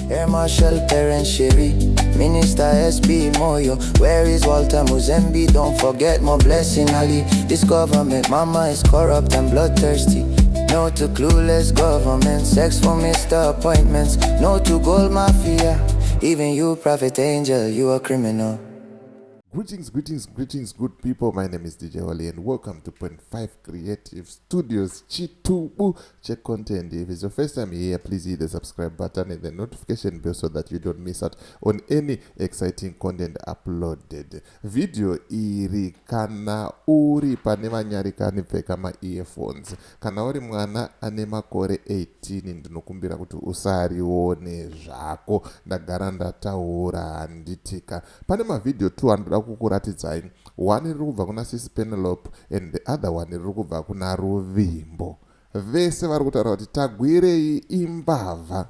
Air Marshal Perence Shiri, Minister SB Moyo. Where is Walter Muzembi? Don't forget more blessing Ali. This government, mama is corrupt and bloodthirsty. No to clueless government, sex for Mr. Appointments. No to gold mafia. Even you, Prophet Angel, you a criminal. Greetings, greetings, greetings, good people. My name is DJ Holly and welcome to Point 5 Creative Studios Chitubu Check content. If it's your first time here, please hit the subscribe button and the notification bell so that you don't miss out on any exciting content uploaded. Video iri kana uri pane vanyarikani pfeka ma-earphones. Kana uri mwana ane makore 18 ndinokumbira kuti usarione zvako. Ndagara ndataura handitika. Pane mavhidhiyo 2 anoda kukuratidzai. One riri kubva kuna Sis Penelope and the other one riri kubva kuna Ruvimbo. Vese vari kutaura kuti Tagwirei imbavha.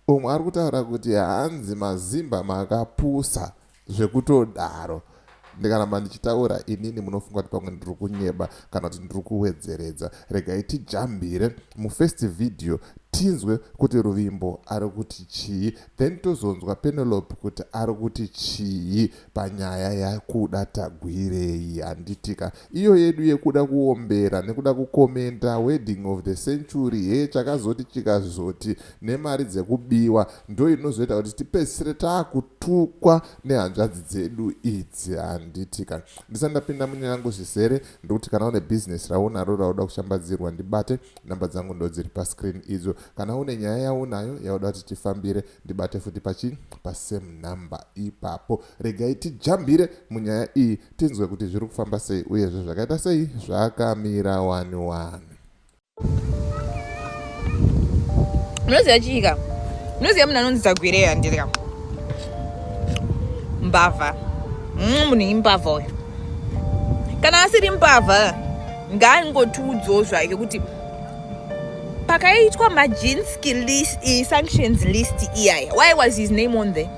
Umwe ari kutaura kuti hanzi mazimba makapusa zvekutodaro. Ndikaramba ndichitaura inini munofunga kuti pamwe ndiri kunyeba kana kuti ndiri kuwedzeredza. Regai tijambire mufirst video tinzwe kuti Ruvimbo ari kuti chii then tozonzwa Penelope kuti ari kuti chii panyaya yakuda Tagwirei. Handitika iyo yedu yekuda kuombera nekuda kukomenta wedding of the century he chakazoti chikazoti nemari dzekubiwa ndo inozoita kuti tipedzisire taakutukwa nehanzvadzi dzedu idzi. Handitika ndisati ndapinda munyaya yangu zvizere ndikuti kana une business raunaro rauda kushambadzirwa ndibate. Namba dzangu ndodziri pascreen idzo. Kana une nyaya yaunayo yauda kuti tifambire ndibate futi pachi pasame number ipapo. Regai tijambire munyaya iyi tinzwe kuti zviri kufamba sei uyezve zvakaita sei zvakamira wani wani. Munoziva chiika? Munoziva munhu anonzi Tagwirei handiri ka? Mbavha. Munhu imbavha uyu. Kana asiri mbavha ngaangotiudzawo zvake kuti pakaitwa majinski list, sanctions list iyaya, why was his name on there?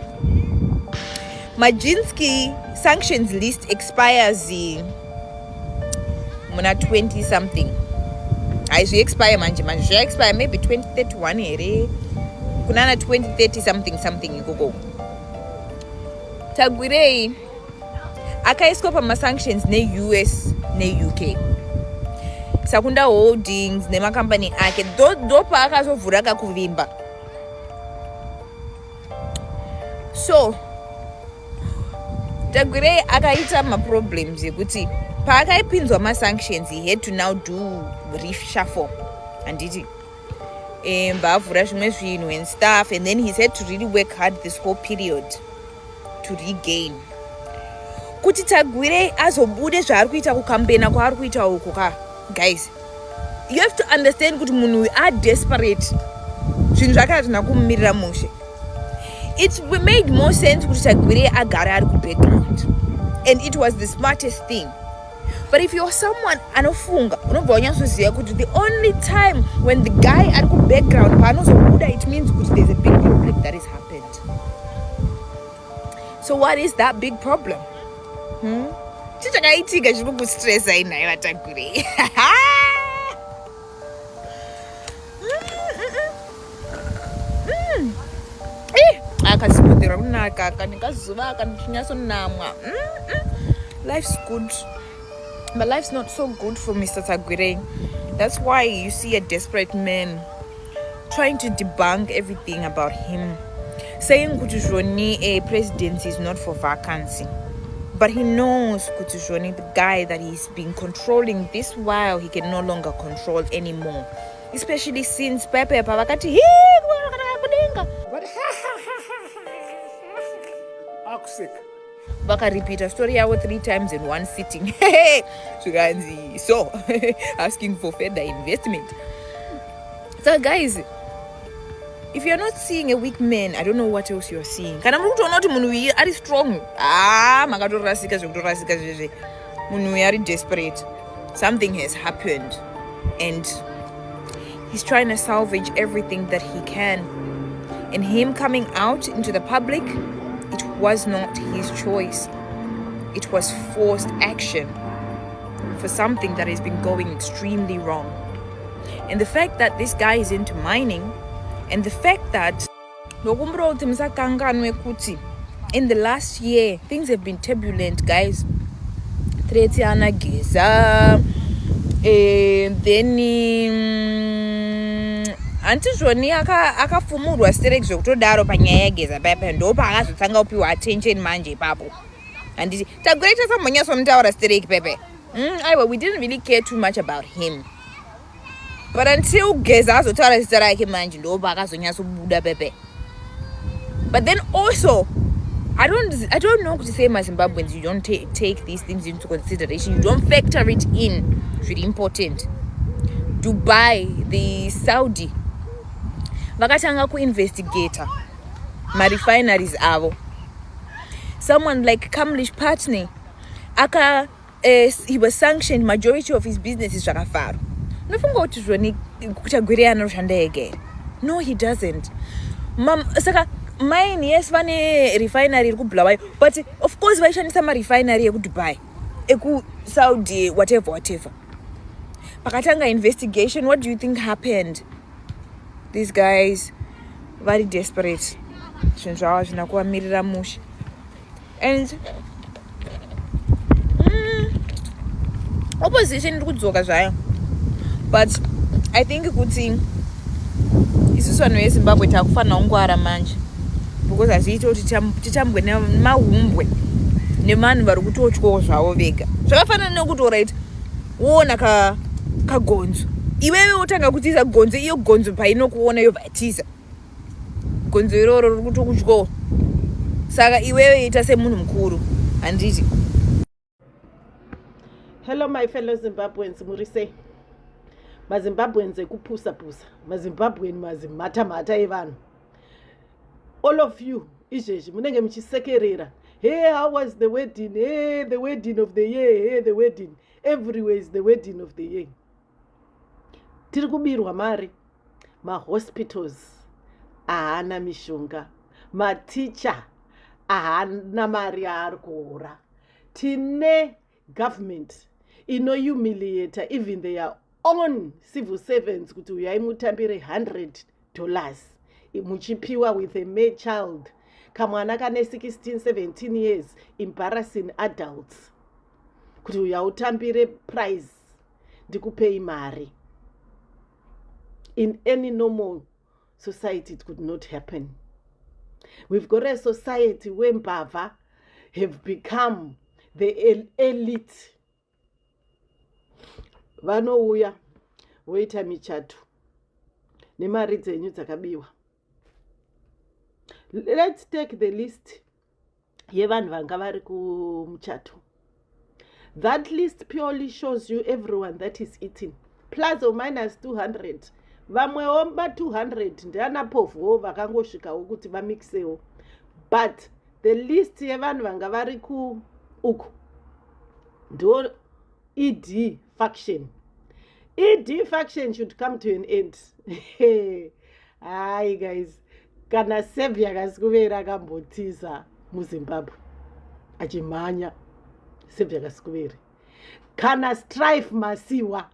Majinski sanctions list expires muna 20 something. Haizvi expire manje manje, zviya expire maybe 2031 here, kunana 2030 something something ikoko. Tagwirei akaiswa pamasanctions neUS neUK, Sakunda Holdings nemakambani ake, ndopaakazovhura kakuvimba. So Tagwirei akaita maproblems ekuti paakaipinzwa masanctions, he had to now do reshuffle, handiti? Mbaavhura zvimwe zvinhu and stuff, and then he's had to really work hard this whole period to regain. Kuti Tagwirei azobude zvaari kuita kukambena kwaari kuita uku ka, guys, you have to understand kuti munhu uyu adesperate, zvinhu zvake hazvina kumumirira mushe. It made more sense kuti Tagwirei agare ari kubackground, and it was the smartest thing. But if you're someone anofunga, unobva wanyatsoziva kuti the only time when the guy ari kubackground paanozobuda, it means kuti there's a big problem that has happened. So what is that big problem? Chii chakaitika chiri kukustressai nhai vaTagwirei? Akasimudzirwa kunaka aka nekazuva aka ndichinyatsonamwa. Life's good, but life's not so good for Mr. Tagwirei. That's why you see a desperate man trying to debunk everything about him, saying kuti zvoni a presidency is not for vacancy. But he knows kuti zvoni the guy that he's been controlling this while, he can no longer control anymore, especially since pepe pavakati hi kudenga. Akuseka. Vakarepeata story yavo three times in one sitting, zvikanzi so asking for further investment. So guys, if you're not seeing a weak man, I don't know what else you're seeing. Kana muri kutoona kuti munhu uyu ari strong, ah, makatorasika zvekutorasika zvezve. Munhu uyu ari desperate. Something has happened and he's trying to salvage everything that he can. And him coming out into the public, it was not his choice. It was forced action for something that has been going extremely wrong. And the fact that this guy is into mining, and the fact that Ndokumbira kuti musakanganwe kuti in the last year things have been turbulent, guys. Threats yana Geza, then handizvoni akafumurwa sterek zvekutodaro panyaya yaGeza paya. Ndo paakazotanga kupiwa attention manje ipapo, handiti? Tagwirei tasambonyatsomutaura sterek pepe. Aiwa, we didn't really care too much about him, but until Geza azotaura zita rake manje, ndo paakazonyatsobuda pepe. But then also I don't know kuti sei maZimbabweans, you don't take these things into consideration. You don't factor it in. Zviri important. Dubai, the Saudi vakatanga kuinvestigata marefineries avo. Someone like Kamlesh Pattni aka he was sanctioned, majority of his businesses zvakavharwa. Unofunga kuti zvoni Tagwirei anoshanda ega here? No, he doesn't. Saka mine, yes, vane refinery iri kuBulawayo, but of course vaishandisa marefinery ekuDubai, ekuSaudi, whatever, whatever. Pakatanga investigation, what do you think happened? These guys vari desperate. Zvinhu zvavo hazvina kuvamirira mushe and opposition iri kudzoka zvayo, but I think kuti isusu vanhu veZimbabwe takufanira kungwara manje, because hazviiti kuti titambwe nemahumbwe nevanhu vari kutotyawo zvavo vega. Zvakafanana nekuti, alright, woona kagonzo, iwewe wotanga kutiza gonzo. Iyo gonzo painokuona yobva yatiza. Gonzo iroro riri kutokutyawo. Saka iwewe ita semunhu mukuru, handiti? Hello, my fellow Zimbabweans. Muri sei, maZimbabweans ekupusa-pusa, maZimbabwean mazimhata-mhata evanhu? All of you izvezvi munenge muchisekerera, "Hey, how was the wedding? Hey, the wedding of the year. Hey, the wedding everywhere is the wedding of the year." Tiri kubirwa mari, mahospitals haana mishonga, maticha haana mari yaari kuhora. Tine government inohumiliata even their own civil servants kuti uyai mutambire $100 muchipiwa with a mere child, kamwana kane 16 17 years, embarrassing adults kuti uya utambire prize, ndikupei mari. In any normal society it could not happen. We've got a society where mbavha have become the elite. Vanouya voita michato nemari dzenyu dzakabiwa. Let's take the list yevanhu vanga vari kumuchato. That list purely shows you everyone that is eating, plus or minus 200. Vamwewo ma200 ndiana povhuwo vakangosvikawo kuti vamixewo, but the list yevanhu vanga vari kuuku ndo ED faction. ED faction should come to an end. Hai guys, kana Saviour Kasukuwere akambotiza muZimbabwe achimhanya, Saviour Kasukuwere, kana Strive Masiyiwa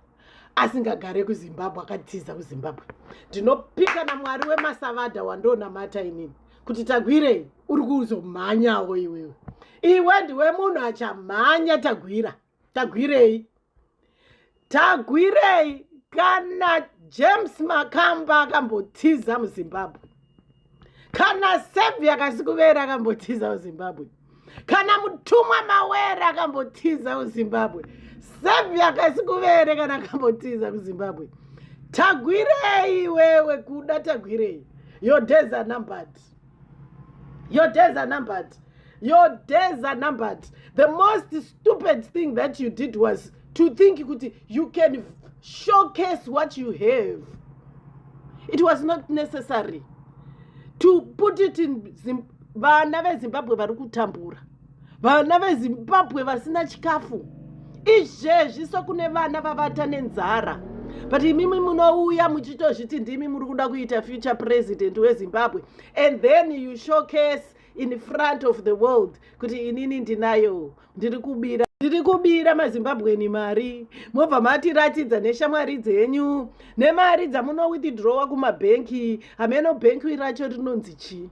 asingagare kuZimbabwe akatiza kuZimbabwe, ndinopika naMwari wemasavadha wandonamata inini kuti Tagwirei uri kuzomhanyawo. Iwewe, iwe ndiwe munhu achamhanya. Tagwira, Tagwirei, Tagwirei, kana James Makamba akambotiza muZimbabwe, kana Saviour Kasukuwere akambotiza muZimbabwe, kana Mutumwa Mawere akambotiza muZimbabwe, Saviour Kasukuwere kana akambotiza muZimbabwe, Tagwirei iwewe, kuda Tagwirei, your days are numbered. Your days are numbered. Your days are numbered. The most stupid thing that you did was to think kuti you can showcase what you have. It was not necessary to put it in. Vana veZimbabwe vari kutambura, vana veZimbabwe vasina chikafu izvezvi, so kune vana vavata nenzara, but imimi munouya muchitozviti ndimi muri kuda kuita future president weZimbabwe, and then you showcase. in front of the world kuti inini ndinayo, ndiri kubira, ndiri kubira maZimbabwean mari. Mobva matiratidza neshamwari dzenyu nemari dzamunowithdrawa kumabhenki. Hameno bhenki racho rinonzi chii,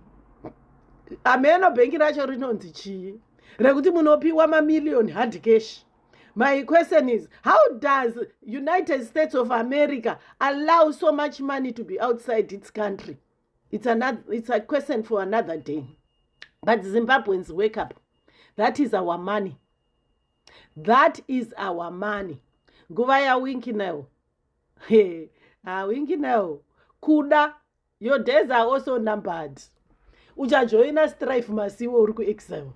hameno bhenki racho rinonzi chii, rekuti munopiwa mamiliyoni hard cash. My question is, how does United States of America allow so much money to be outside its country? It's a question for another day. But Zimbabweans, wake up. That is our money, that is our money. Nguva yaWicknell, Wicknell, kuda, your days are also numbered. Uchajoina Strive Masiyiwa uri kuexile.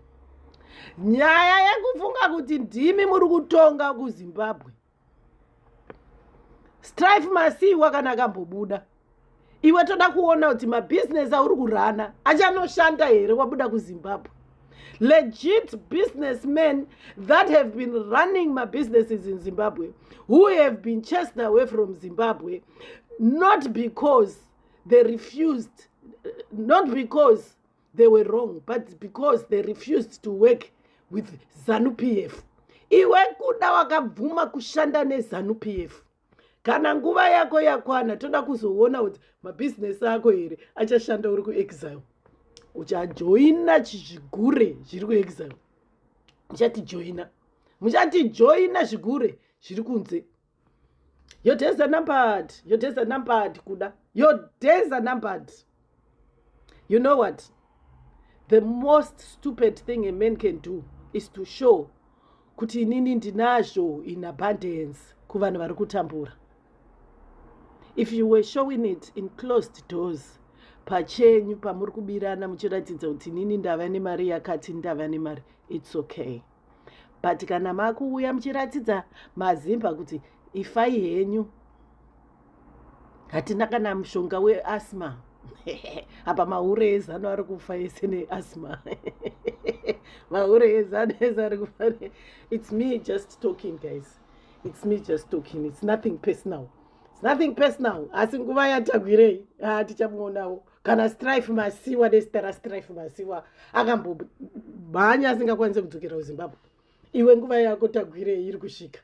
Nyaya yekufunga kuti ndimi muri kutonga kuZimbabwe, Strive Masiyiwa kana akambobuda, iwe toda kuona kuti mabhizinesi auri kurana achanoshanda here wabuda kuZimbabwe. Legit businessmen that have been running mabusinesses in Zimbabwe, who have been chased away from Zimbabwe, not because they refused, not because they were wrong, but because they refused to work with ZANU PF. Iwe kuda wakabvuma kushanda neZANU PF. Kana nguva yako yakwana, toda kuzoona kuti mabhizinesi ako here achashanda uri kuexile. Uchajoina zvigure zviri kuexile, muchatijoina, muchatijoina zvigure zviri kunze. Your days are numbered, your days are numbered, Kuda. Your days are numbered. You know what? The most stupid thing a man can do is to show kuti inini ndinazvo in abundance kuvanhu vari kutambura. If you were showing it in closed doors, pachenyu pamuri kubirana, muchiratidza kuti inini ndava nemari yakati, ndava nemari, it's okay. But kana makuuya muchiratidza maZimba kuti ifai henyu, hatina kana mushonga weasthma apa, mahure eZANU ari kufa ese neasthma, mahure eZANU ese ari kufa. It's me just talking, guys. It's me just talking. It's nothing personal, it's nothing personal. Asi nguva yaTagwirei tichamuonawo. Kana Strive Masiyiwa, nezita raStrive Masiyiwa akambomhanya asingakwanisi kudzokera kuZimbabwe, iwe nguva yako Tagwirei iri kusvika.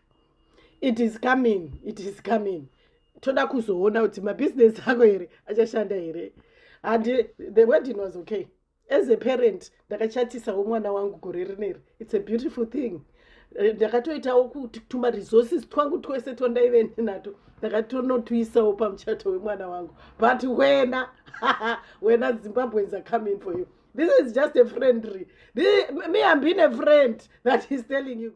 It is coming, it is coming. Toda kuzoona kuti mabhizinesi ako here achashanda here. And the wedding was okay. As a parent, ndakachatisawo mwana wangu gore rineri. It's a beautiful thing. Ndakatoitawo kutuma resources twangu twese twandaive nato, ndakatonotuisawo pamuchato wemwana wangu. But wena, wena, Zimbabweans are coming for you. This is just a friendly, me, I'm being a friend that is telling you.